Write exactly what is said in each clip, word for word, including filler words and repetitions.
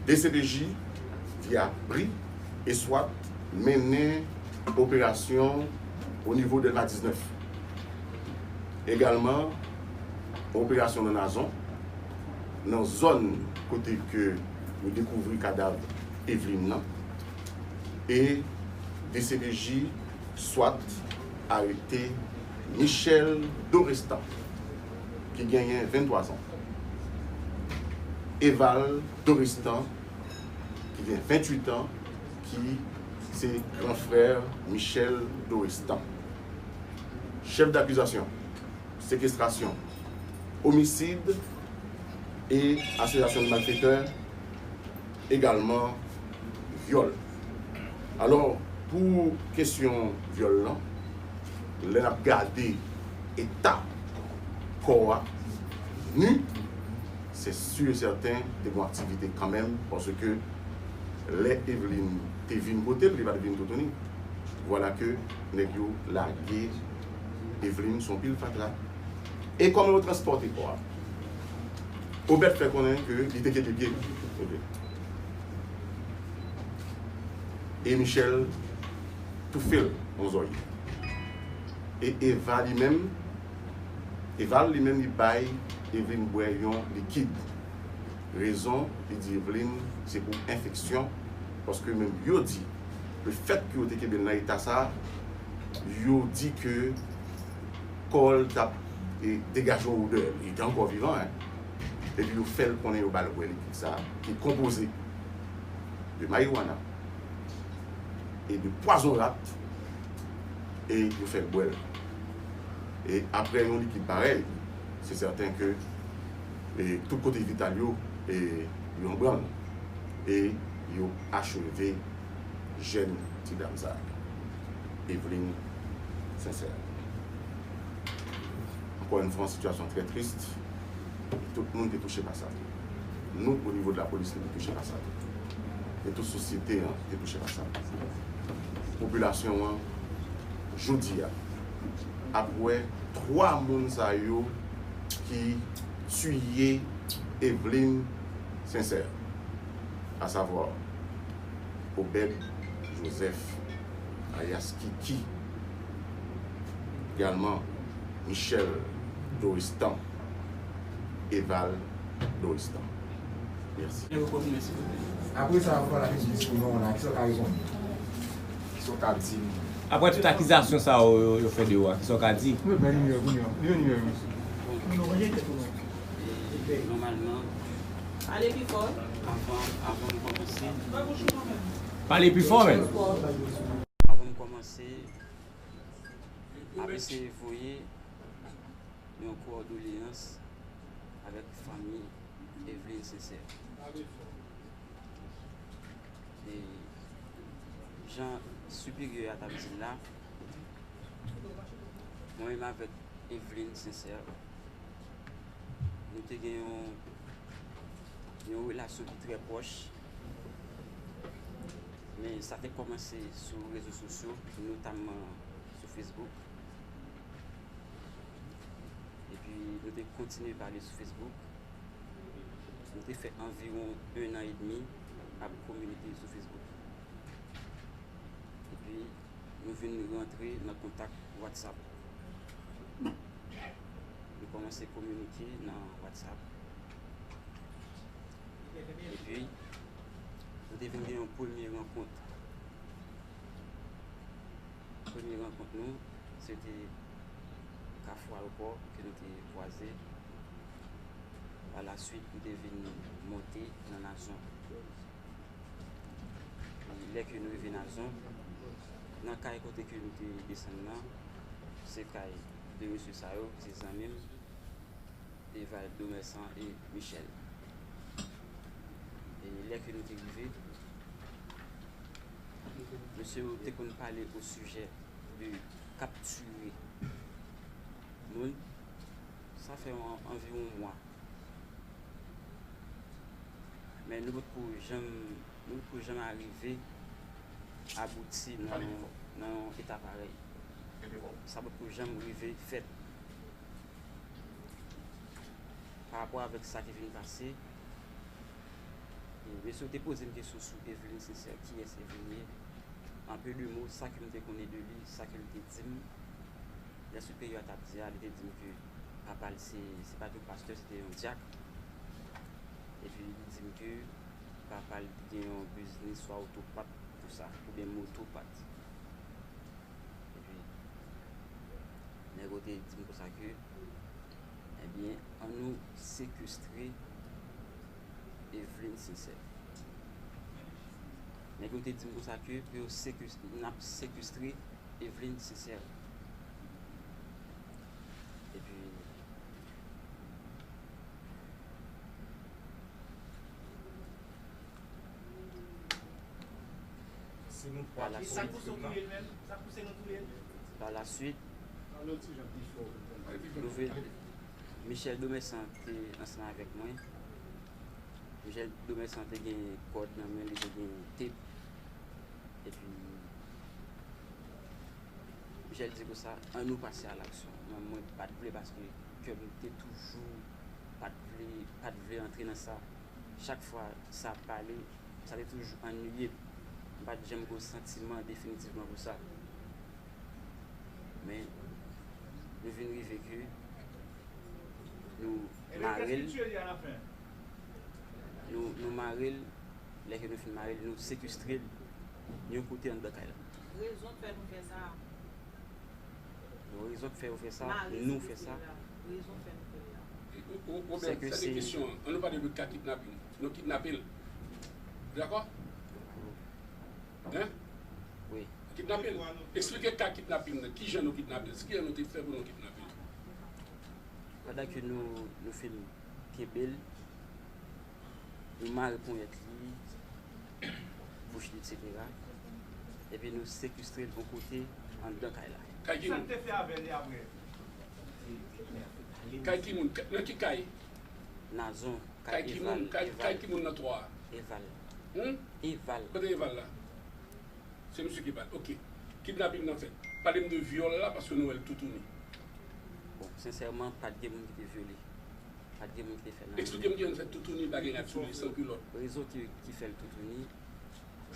D C P J, via bri e swat, mennen operasyon o nivo Dèlma diznèf. Egalman, operasyon nan Nazon, nan zòn kote ke yo dekouvri kadav Eveline nan, e D C P J swat arete Michel Dorestan, ki genyen venntwa zan. Eval Dorestan, ki gen venntuit an, ki se gran frè Michel Dorestan. Chèf dakizasyon, sekestrasyon, omisid e asosyasyon de malfetè, egalman vyòl. Alò, pou kesyon vyòl lan, lè n ap gade eta kò a, ni, se si e sèten te gen aktivite kanmenm, paske lè Eveline te vin kote l, li pa t vin toutouni. Vwala ke nèg yo lage Eveline sou yon pil fatra. E kòman yo transpòte kò a? Obed fè konnen ke li te kenbe pye. Ok. E Michel toufe l yon zòrye. E Eva li menm, Eval li menm li bay Eveline bwè yon likid. Rezon, li di Eveline se pou enfeksyon, paske menm yo di, lefètke yo te kenbe l nan eta sa, yo di ke kò l t ap, e, degaje yon odè. Li te ankò vivan, en. Epi yo fè l konnen yo ba l bwè likid sa, ki konpoze de marijuana e de pwazon rat, e yo fè l bwè l. E apre yon likid parèy, se sèten ke, e, tout kote vital yo, e, yo an branl, e yo acheve jèn ti dam sa, Eveline Sincère. Ankò yon fwa, yon sitiyasyon trè tris. Tout moun te touche pa sa. Nou, o nivo de lapolis, nou te touche pa sa. E tout sosyete an te touche pa sa. Popilasyon an, jodi a, ap wè twa moun sa yo ki tiye Eveline Sincère, asavwa Obed Joseph, alyas Kiki, egalman Michel Doristan, Eval Doristan. Mèsi. Apre sa, w ap pale ak misye sou non la, kisa w ka reponn? Kisa w ka di? Apre tout akizasyon sa yo, yo, yo fè de ou a, kisa w ka di? Mwen bay nimewo kounye a. Li gen nimewo misye. Bon. E, nòmalman, pale pi fò. Avan, avan m kòmanse. Pale pi fò, men. Avan m kòmanse, ap eseye voye yon kòdoleyans avèk fanmi Eveline Sincère. E jan siperyè a t ap di l la, mwen menm avèk Eveline Sincère, nou te gen yon, yon relasyon ki trè pwòch, men sa te kòmanse sou rezo sosyo, notamman sou Facebook. Epi nou te kontinye pale sou Facebook. Nou te fè anviwon en an edmi ap kominike sou Facebook. Epi nou vin rantre nan kontak WhatsApp. Nou kòmanse kominike nan WhatsApp. Epi nou te vin gen yon premye rankont. Premye rankont nou, se te Kafou Alkò ke nou te kwaze. Pa la swit, nou te vin monte nan Nazon. E lè ke nou rive Nazon, nan kay kote ke nou te desann nan, se kay de mesye sa yo, se zanmi m, Eval Domersan e Michel. E lè ke nou te rive, mesye yo te konn pale o sijè de kaptire moun. Sa fè an, anviwon mwa. Men nou potko janm, nou potko janm arive abouti nan, nan yon eta parèy. Sa potko janm rive fèt. Pa rapò avèk sa ki vin pase, e Mesye yo te poze m kesyon sou Eveline Sincère, kiyès Eveline ye? An pe de mo, sa ke m te konnen de li, sa ke l te di m, lè Siperyè a t ap di a, li te di m ke papa l se, se pa te yon pastè, se te yon dyak. Epi li di m ke papa l te gen yon biznis swa otopat pou sa, oubyen motopat. Epi, nèg yo te di m konsa ke, ebyen, ann nou sekestre Eveline Sincère. Nèg yo te di m konsa ke pou yo sekes-, n ap sekestre Eveline Sincère. Epi, Se nou twa ki. Sa pouse w touye l menm? Sa pouse nou touye l? Pa la swit, Pale yon ti jan pi fò. nou vin, Michel Domersan te ansanm avèk mwen. Michel Domersan te gen kòd nan men li, te gen tep. Epi, Michel di konsa, ann nou pase a laksyon. Mwen, mwen pa t vle paske kè m te toujou pa t vle, pa t vle antre nan sa. Chak fwa sa ap pale, sa te toujou annuiye m. M pa t janm gen yon santiman definitivman pou sa. Men, nou vin rive ke nou mare l. Nou, nou mare l, lè ke nou fin mare l, nou sekestre l yon kote anndan kay la. Rezon k fè nou fè sa. Bon, rezon k fè yo fè sa, nou fè sa. Rezon k fè nou fè sa. Woben, sa se kesyon an. Ann nou pale de ka kidnapin. Nou kidnape l. Dakò? Hein? Wi. Kidnape l. Eksplike ka kidnapin nan. Kijan nou kidnape l? Kijan nou te fè pou nou kidnape l? Pandan ke nou, nou fin kenbe l, nou mare ponyèt li, bouch li, etsetera. Epi nou sekestre l yon kote anndan kay la. Kay ki Sa moun? Te fè avè li apre? Kay ki moun? Nan ki kay? Nazon, Kay ki moun? Kay ki moun nan twa a? Eval. Hmm? Eval. Kote Eval la? Se misye ki bat. Ok. Kidnapin nan fèt. Pale m de vyòl la paske nou wè l toutouni. Bon, sensèman, pa t gen moun ki te vyole. Pa t gen moun ki te fè nan. Eksplike m kijan fè toutouni bagay ap sou li san kilòt. Rezon ki, ki fè l toutouni,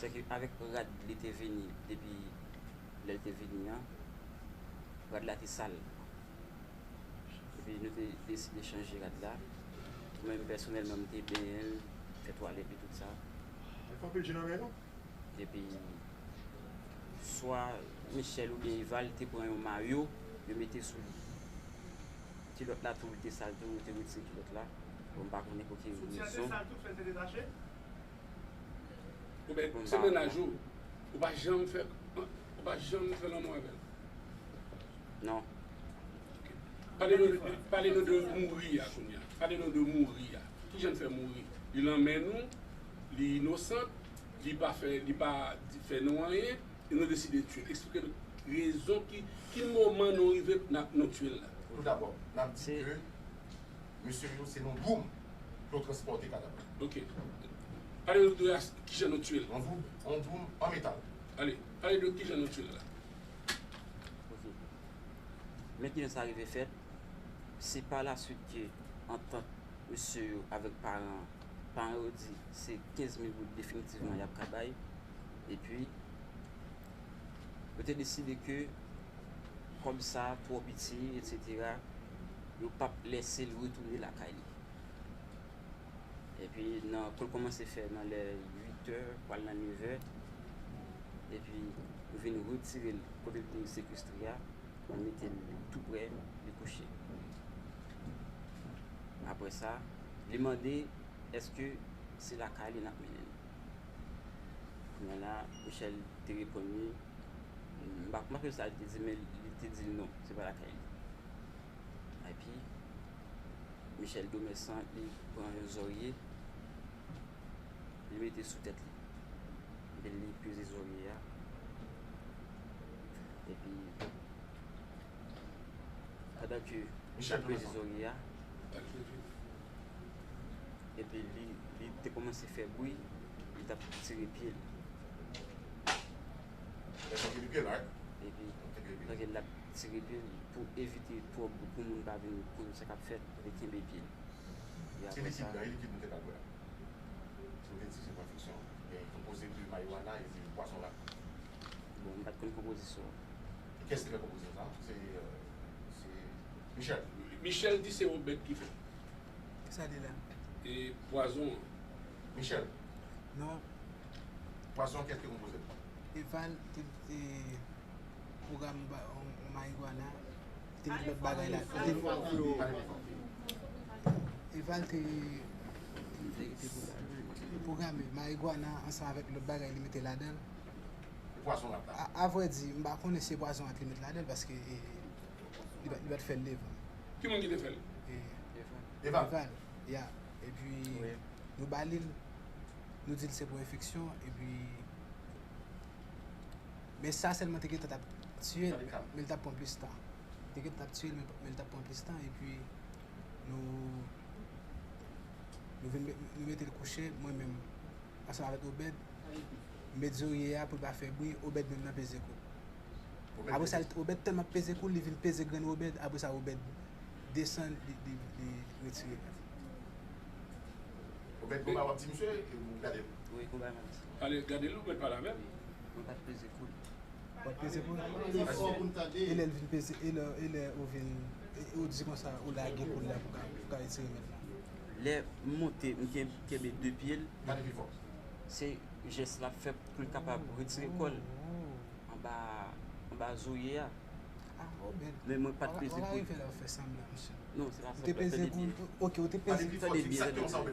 se ke avèk rad li te vini depi lè l te vini an, rad la te sal. Epi nou te deside chanje rad la. Mwen menm pèsonèlman, m te benyen l, fè twalèt li, tout sa. Li fè anpil je nan men nou. Epi, swa Michel oubyen Eval te pran yon mayo, yo mete sou li. Kilòt la tou, li te sal tou, yo te retire kilòt la. Bon, m pa konnen pou ki rezon. Soutyen te sal tou, fè te detache? Oubyen, se mennaj ou, ou pa janm fè, ou pa janm fè lanmou avè l? Non. Pale nou, pale nou de mouri a kounye a. Pale nou de mouri a. Kijan l fè mouri? Li nan men nou, li inosan, li pa fè, li pa fè nou anyen, e nou deside tiye l. Eksplike nou rezon ki, ki moman nou rive n ap nou tiye l la. Tout dabò, n ap di ke mesye yo se nan Groom pou yo transpòte kadav la. Ok. Pale nou de kijan nou tiye l. Yon Groom, yon Groom an metal. Ale, pale de kijan nou tiye l la. Ok. Men kijan sa rive fèt, se pa la swit ke antant mesye yo avèk paran, paran yo di se kenz mil goud definitivman y ap ka bay. Epi, yo te deside ke kòb sa twò piti, etsetera, yo p ap lèse l retounen lakay li. Epi, nan, pou l kòmanse fè nan lè uit è, pral nan nèf è. Epi, nou vin retire l kote l te sekestre a, nou mete l tou prè, li kouche. Apre sa, li mande èske se lakay li n ap mennen l. Kounye a la, Michel te reponn li, m pa, m pa sonje sa li te di, men li te di l non, se pa lakay li. Epi, Michel Domersan, li pran yon zòrye, li mete sou tèt li. Epi li peze zòrye a. Epi, pandan ke li t ap peze zòrye a, epi li, li te kòmanse fè bri, li t ap tire pye l. Lè sa tire pye l, right? Epi, pandan l ap tire pye l, pou evite twòp pou moun pa vin konn sa k ap fèt, li kenbe pye l. Epi Se apre sa, likid la, e likid nou te ka bwè a. Si w te di se pa Pwazon la. Bon, m pa t konn konpozisyon an. Kiyès ki fè konpozisyon sa? Se, euh, se Michel. Michel di se Obed ki fè. Kisa li la? E pwazon an. Michel, Non, pwazon kiyès ki konpoze l? Eval te te pwogram ba- on- on marigwana, te met lòt bagay la. Te- Eval te pwograme marigwana ansanm avèk lòt bagay li mete ladan l. Pwazon rap la. A- Avrèdi, m pa konnen se pwazon an li met ladan l paske e, li pa- li pa t fè l devan. Ki moun ki te fè l? E, Eval. Eval, ya. Epi Wi. nou ba li l, nou di l se pou enfeksyon, epi men sa sèlman te gentan t ap tiye l, men l t ap pran plis tan. Te gentan t ap tiye l, men men l t ap pran plis tan, epi nou nou vin met- nou mete l kouche, mwen menm ansanm avèk Obed, met zorye a pou l pa fè bri, Obed menm nan peze kou. Apre sa, Obed tèlman ap peze kou l, li vin peze grenn Obed, apre sa Obed desann, li, li, li retire. Obed, bon, w ap di misye, ou gade l. Wi, konba m ap di. Ale, gade l, ou mèt pale avè l. Mwen pa t peze kou l. W ap peze kou l? Li fò pou n tande. E lè l vin peze, e lè, e lè ou vin, e ou di konsa, ou lage kou l la pou ka, pou ka retire mèt la. Lè m monte, m ken- kenbe de pye l, Gade pi fò. se jès l ap fè pou l kapab retire kò l anba, anba zorye a. Ah, Obed. Men mwen pa t peze Wap kou l. Rive la w fè sanblan, mesye. Non, se pa Ou te sanblan, peze tande kou l, byen. ok, ou te peze. Tande byen,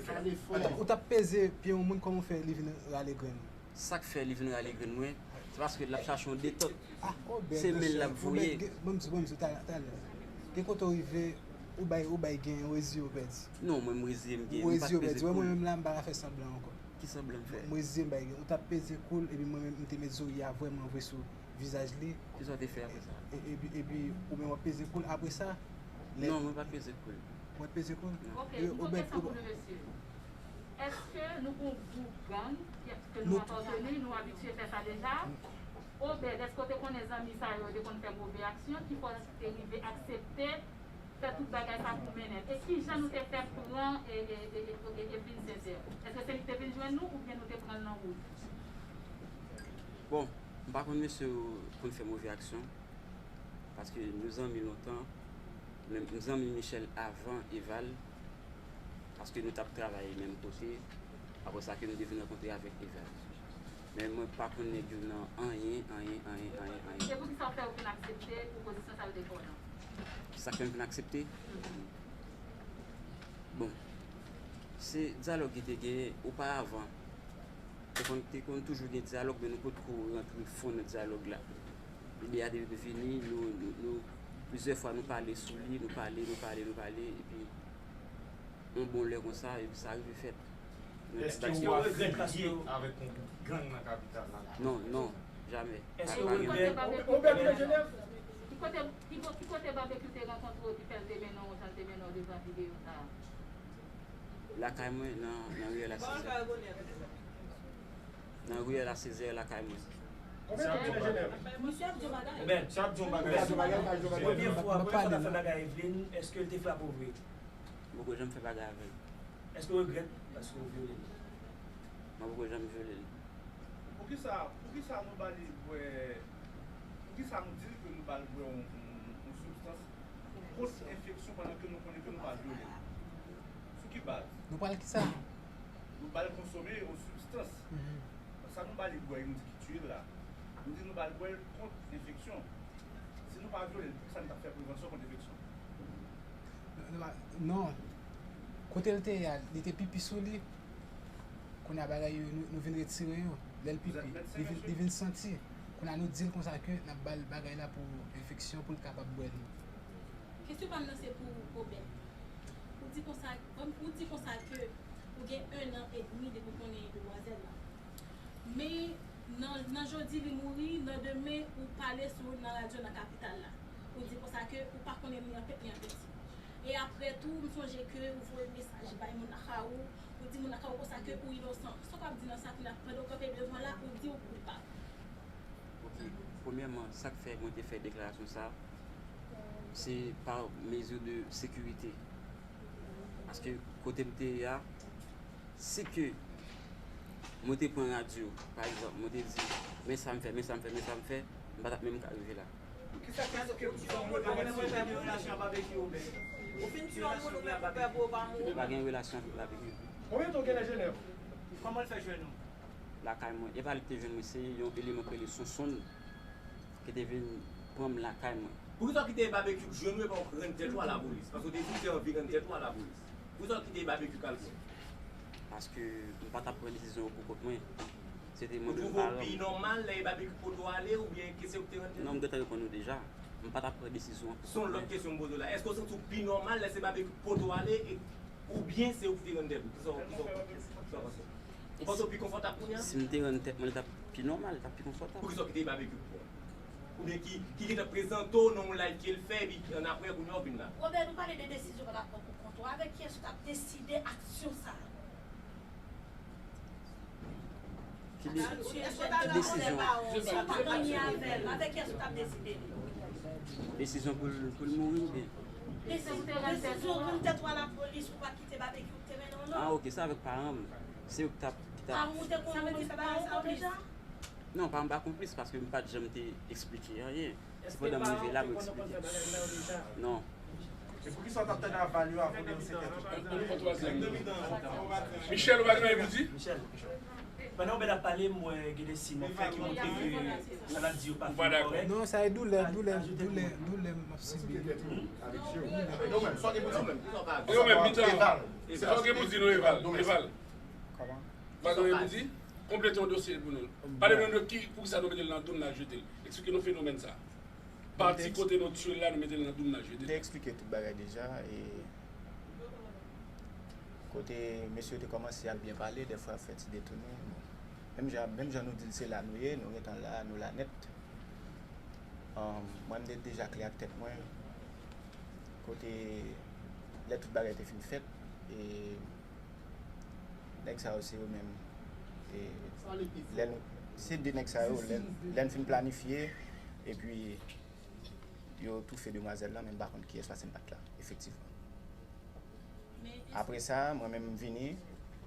tande byen. Ou t ap peze pye yon moun, kòman w fè li vin rale grenn ou? Sa k fè li vin rale grenn mwen, se paske l ap chache yon detant. Ah, Obed, Se men l l ap voye. Bon, m di, bon, m di, talè, talè. Gen kote w rive, ou bay, ou bay gen, ou reziye w pèdi. Non, mwen m reziye m gen. Ou M pa reziye w t pèdi. peze Wè, kou mwen l. Menm la, m pa ka fè sanblan ankò. Ki sanblan m fè? M reziye m bay gen. Ou t ap peze kou l, epi mwen menm, m te met zorye a vrèman vre sou vizaj li. Ki sa w te fè apre sa? E- Epi, epi ou menm w ap peze kou l. Apre sa, lè- Non, mwen pa t peze kou l. Ou pa t peze kou l? Non. Ok, E, yon Obed, kesyon pou Obed. nou, mesye. Èske nou gon gwoup gang ke nou Nou- apateni, nou abitye fè sa deja? Obed, èske w te konnen zanmi sa yo te konn fè move aksyon ki fè w te rive aksepte fè tout bagay sa pou mennen l? E kijan nou te fè pran e, e, e, e, e, e vin sezè? Èske se li ki te vin jwenn nou oubyen nou te pran l nan wout? Bon, m pa konn mesye yo konn fè move aksyon, paske nou zanmi lontan, men m zanmi Michel avan Eval, paske nou t ap travay menm kote, apre sa ke m te vin rankontre avèk Eval. Men mwen pa konn nèg yo nan anyen, anyen, anyen, anyen, anyen. Se poukisa w fè ou vin aksepte pwopozisyon sa yo te fè w lan? Sa k fè m vin aksepte? Bon, se dyalòg ki te genyen oparavan. Te konn, te konn toujou gen dyalòg, men nou potko rantre fon nan dyalòg la. Lide a te vini, nou, nou, nou, plizyè fwa nou pale sou li, nou pale, nou pale, nou pale, epi yon bon lè konsa, epi sa rive fèt. Nou Èske ti ou bagay- afilye avèk yon gwoup gang nan kapital la? Non, non, jamè. Èske Jamè. ou Ki kote regrèt? Babecue Obed te Genève? Ki kote, ki bo- ki kote Babecue te rankontre w ki fè l te mennen w jan l te mennen w devan videyo sa a? Lakay mwen nan, nan riyèl a Sezè. Nan riyèl a Sezè lakay mwen. Konbyen tan w te nan Genève? Misye ap di yon bagay. Obed, sa ap di yon bagay. Sa ap di yon bagay, sa ap di yon bagay. Premye fwa, Mwen premye fwa l ap pale. Fè bagay avè l, èske l te frape w vre? M poko janm fè bagay avè l. Èske w regrèt paske w vyole l? Mwen poko janm vyole l. Poukisa, poukisa nou ba li bwè, poukisa nou di l ke nou ba l bwè yon, yon, yon sibstans kont enfeksyon pandan ke nou konnen ke nou pa vyole l? Sou ki baz? Nou pral kisa? Nou ba l konsome yon sibstans. Sa nou ba li bwè, nou di ki tiye l la. Nou di nou ba l bwè l kont enfeksyon. Si nou pa vyole l, poukisa nou t ap fè prevansyon kont enfeksyon? Non, non, non. Kote l te ye a, li te pipi sou li. Kounye a bagay yo, nou, nou vin retire yo. Lè l pipi, li vin, li vin santi. Kounye a nou di l konsa ke n ap ba l bagay la pou enfeksyon, pou l kapab bwè l. Kesyon pa m nan se pou Obed. Ou di konsa, ou di konsa ke ou gen en an edmi depi w konnen demwazèl la. Men nan, nan jodi li mouri, nan demen ou pale sou nan radyo nan kapital la. Ou di konsa ke ou pa konnen li an pèt, li an pèti. E apre tou, m sonje ke ou voye mesaj bay moun lakay ou, ou di moun lakay ou konsa ke ou inosan. Sa w ap di nan sa kounye a, pandan w kanpe devan la, ou di ou koupab. Ok. Premyèman, sa k fè mwen te fè deklarasyon sa, se pa mezi de sekirite. Paske kote m te ye a, si ke Mwen te pran radyo, pa egzanp, mwen te di, men sa m fè, men sa m fè, men sa m fè, m pa t ap menm ka rive la. Kisa ki eksplike pou sa ou pa menm fè yon relasyon ak Babekyou, Obed? Ou fin tiye yon moun ou menm ou pè pou ou pa mouri. M pa gen relasyon avèk Babekyou. Konbyen tan ou gen nan Jenèv? Kòman l fè jwenn ou? Lakay mwen. E pa li ki te jwenn mwen, se yon eleman ki rele Sonsonn ki te vin pran m lakay mwen. Poukisa w kite Babekyou jwenn ou epi w rann tèt ou a lapolis? Paske w te di w te anvi rann tèt ou a lapolis. Poukisa w kite Babekyou k al pran w? Paske m pa t ap pran desizyon an pou kont mwen. Se te mwen menm paran m. Ou twouve w pi nòmal lè e Babekyou k pote w ale oubyen ke se ou ki te rann tèt ou? Non, m gentan reponn ou deja. M pa t ap pran desizyon an pou kont mwen. Se yon lòt kesyon m poze w la. Èske w santi w pi nòmal lè se Babekyou k pote w ale e Oubyen se ou ki te rann tèt ou? Kisa w kisa w kisa w panse? Ou panse w pi konfòtab kounye a? Si m te rann tèt mwen, li t ap pi nòmal, li t ap pi konfòtab. Poukisa w kite Babekyou k pran w? Oubyen ki ki gentan prezante w nan yon live ke l fè epi annapre kounye a w vin la? Robert, nou pale de desizyon w pa t ap pran pou kont ou. Avèk kiyès ou t ap deside aksyon sa a? Ki de, ki desizyon? Desizyon pou l pou l mouri oubyen? Desizyon pou l mouri oubyen? Desizyon pou l rann tèt ou, rann tèt ou a lapolis pou pa kite Babekyou ki te mennen w non. Ah, ok, sa avèk paran m. Se yo ki t ap ki t ap. Paran w te konn konplis bagay sa yo deja? Non, paran m pa konplis paske m pa t janm te eksplike anyen. Se pandan m rive la mwen eksplike. Non. E poukisa w t ap tande aval yo avan de yon sètèn? Michel, ou pa gen anyen pou di? Michel, pandan Obed ap pale, m wè gen de siy m ap fè ki montre ke sa l ap di yo pa fin kòrèk. Non, sa e doulè, doulè, doulè, doulè m ap sibi. Yo menm, mitan. Sa w gen pou di nou, Eval? Eval. Kòman? Ou pa gen anyen pou di? Konplete yon dosye pou nou. Pale nou de ki, poukisa nou mete l nan dou m, n al jete l. Eksplike nou fenomèn sa. Pati kote nou tiye l la, nou mete l nan dou m, n al jete l. M te eksplike tout bagay deja. E kote mesye yo te kòmanse ap byen pale, dèfwa ap fè ti detounen. Bon. Menm jan, menm jan nou di l se la nou ye, nou gentan la, nou la nèt. Ahn, mwen, m te deja klè ak tèt mwen. Kote lè tout bagay te fin fèt, e nèg sa yo se yo menm. E lè n, se de nèg sa yo, lè n, lè n fin planifye, epi yo toufe demwazèl lan, men m pa konn kiyès paske m pa t la, efektivman. Apre sa, mwen menm m vini,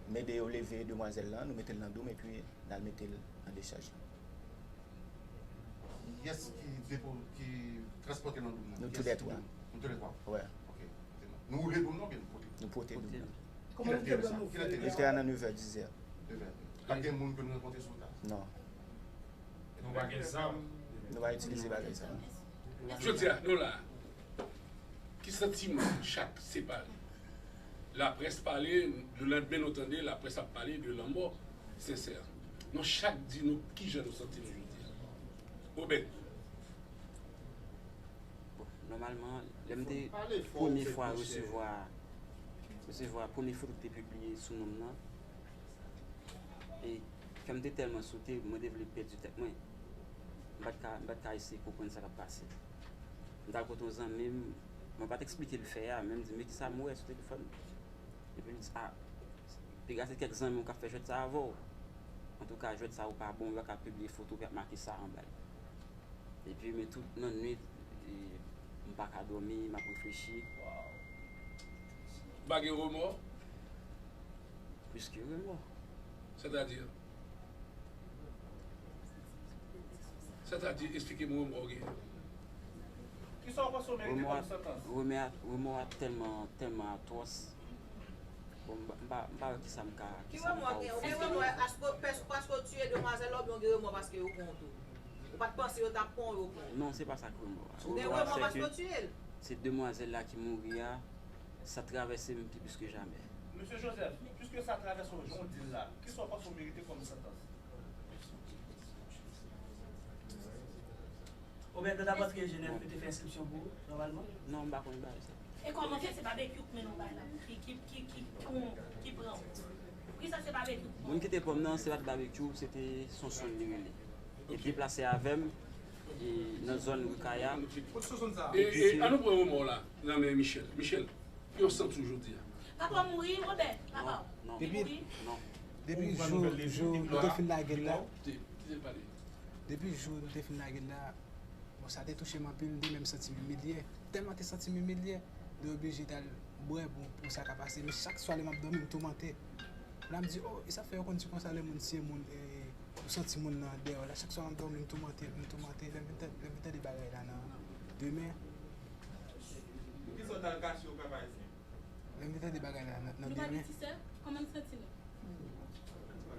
m ede yo leve demwazèl lan, nou mete l nan dou m, epi n al mete l nan dechaj lan. Kiyès ki depo, ki transpòte nan dou m nan? Nou toulètwa. Nou toulètwa? Wè. Ok. Nou woule dou m nan oubyen nou pote? Nou pote dou m nan. Kilè te ye sa? Kilè te ye sa? Li te a nan nevè, dizè. Nevè. Pa t gen moun ke nou rankontre sou wout la? Non. Nou pa gen zam? Nou pa itilize bagay sa. Jodi a, nou la. Ki santiman chak separe? Laprès pale, lelandmen nou tande laprès ap pale de lanmò Sensè. Nou chak di nou kijan nou santi nou jodi a. Obed. Bon, nòmalman, lè m te premye fwa resevwa, resevwa premye foto ki te pibliye sou non m nan, e kè m te tèlman sote, mwen te vle pèdi tèt mwen. M pa t ka, m pa t ka eseye konprann sa k ap pase. M t al kote yon zanmi m, mwen pa t eksplike l fè a, men m di, men kisa m wè sou telefòn? Epi l di, a, piga se kèk zanmi w k ap fè jwèt sa avè w. Antouka, jwèt sa yo pa bon, yo pa ka pibliye foto, y ap make sa anba l. Epi, men tout nan nwit, e, m pa ka dòmi, m ap reflechi. Ou pa gen remò? Plis ke remò. Sètadi? Sètadi, eksplike m remò w genyen. Kisa w panse w merite kòm santans? Remò a, remò a tèlman, tèlman atwòs. Bon, m pa, m pa, m pa wè kisa m ka, kisa m ka ofri. Ki remò w gen? Ou gen remò paske, paske w tiye demwazèl la oubyen w gen remò paske yo pran w tou? Ou pa t panse yo t ap pran w, yo pran w? Non, se pa sa k remò a. Ou gen remò paske w tiye l? Se demwazèl la ki mouri a, sa travèse m pi plis ke jamè. Mesye Joseph, piske sa travèse w jan w di l la, kisa w panse w merite kòm santans? Obed, nan daprè ke Jenèf yo te fè enskripsyon pou ou, nòmalman? Non, m pa konn bagay sa. E kòman fè se Babekyou k mennen w bay la? Ki, ki, ki, ki, ki, ki pran w? Poukisa se Babekyou k pran w? Moun ki te pran m nan, se pa t Babekyou, se te Sonsonn li rele. Li deplase avè m, e, nan zòn Rikaya. Kote Sonsonn sa? E, e, ann nou pran remò w la nan men Michel. Michel, ki w santi w jodi a? Papa w mouri, Obed? Papa w mouri? Depi jou, jou nou te fin lage l la. Depi jou nou te fin lage l la, bon, sa te touche m anpil, m te menm santi m imilye. Tèlman te santi m imilye, m te oblije t al bwè pou, pou sa ka pase. Men chak swa lè m ap dòmi, m toumante. L ap di, oh, e sa fè yo konn di konsa lè moun tiye moun, e, ou santi moun nan dèyè w la. Chak swa m dòmi, m toumante, m toumante. Lè m vin tande, lè m vin tande bagay la nan demen. Ki sa w t al kache ou pèp ayisyen? Lè m vin tande bagay la nan, nan demen. Nou pa gen ti sè? Kòman n santi nou?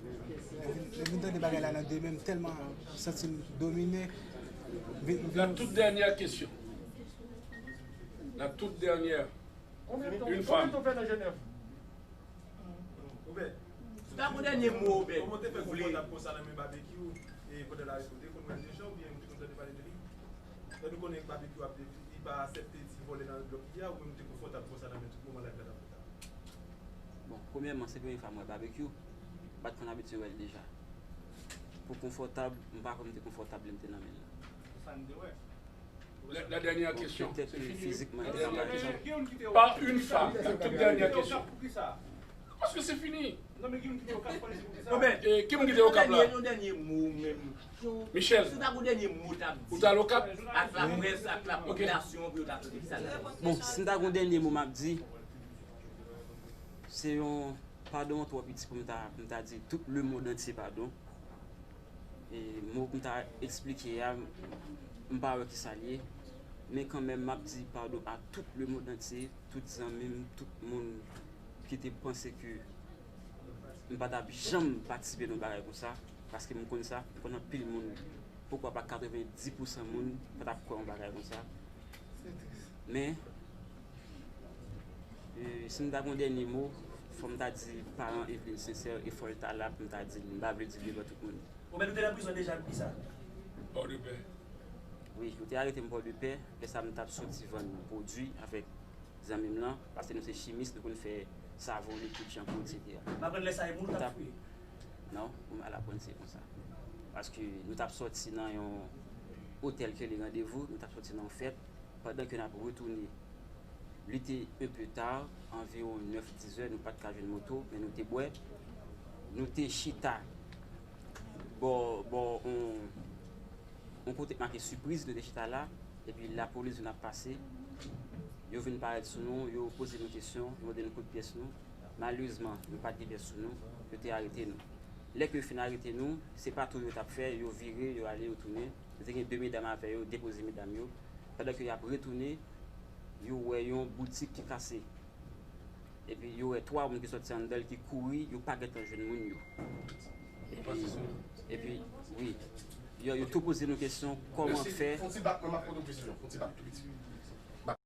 Lè m vin, lè m vin tande bagay la nan demen, m tèlman santi m domine. M vin, m vin... La toute dernière question. La toute dernière. Une femme. Obed, si w ta gon dènye mo, Obed, kòman w te fè konfòtab konsa nan men Babekyou, e pandan l arete w? Ou te konn wè l deja oubyen ou te konn tande pale de li? Lè nou konnen Babekyou ap, li pa aksepte ti vòlè nan lòt li a, ou menm ou te konfòtab konsa nan men tout moman live la t ap fèt la? Bon, premyèman, se premye fwa m wè Babekyou. M pa t konn abitye wè l deja. Pou konfòtab, m pa kwè m te konfòtab lè m te nan men l. Sa n te wè. La, la dernière question. Bon, petèt ke fizikman, li pa parèt. Par une femme. La toute dernière question. Paske se fini. Bon, ben, e, ki moun ki te Okap la? Yon dènye mo menm. Michel. Si w ta gon dènye mo w t ap di. Ou t al Okap? Ak laprès, ak lapopilasyon, pou yo ta tande ki sa l ap di. Bon, si m ta gon dènye mo m ap di, se yon padon twò piti pou m ta, pou m ta di tout lemonn antye padon. E mo pou m ta eksplike a, m pa wè ki sa l ye. Men kanmenm, m ap di padon a tout lemonn antye, tout zanmi m, tout moun ki te panse ke m pa t ap janm patisipe nan yon bagay konsa, paske m konn sa, m konn anpil moun, poukwa pa katrevendis pousan moun, pa t ap kwè yon bagay konsa. Men, e, si m ta gon dènye mo, fò m ta di paran Eveline Sincère, e fò l ta la pou m ta di l, m pa vle di l devan tout moun. Ou menm, ou te nan prizon deja pou kisa? Pòdepè. Wi, yo te arete m Pòdepè. Lè sa a, m t ap soti vann pwodui avèk zanmi m lan, paske nou se chimis, nou konn fè savon, likid, chanpou, etsetera. M aprann lè sa a, e moun ou t ap fouye? Non, m al aprann se konsa. Paske nou t ap soti nan yon otèl ki rele Randevou, nou t ap soti nan yon fèt, pandan ke n ap retounen, li te un peu tard, anviwon nèf, dis zè, nou pa t ka jwenn moto, men nou te bwè. Nou te chita bò, bò yon, yon kote k make Sipriz, nou te chita la, epi lapolis vin ap pase. Yo vin parèt sou nou, yo poze nou kesyon, yo mande nou kote pyès nou. Malerezman, nou pa t gen pyès sou nou, yo te arete nou. Lè ke yo fin arete nou, se pa tou yo t ap fè, yo vire, yo ale, yo tounen. Yo te gen de medam avè yo, depoze medam yo. Pandan ke y ap retounen, yo wè yon boutik ki kase. Epi yo wè twa moun ki sòti anndan l ki kouri, yo pa gentan jwenn moun yo. Epi, epi, wi, yo, yo tou poze nou kesyon, kòman fè. Fon ti bak, mwen m ap poze yon kesyon, fon ti bak tou piti.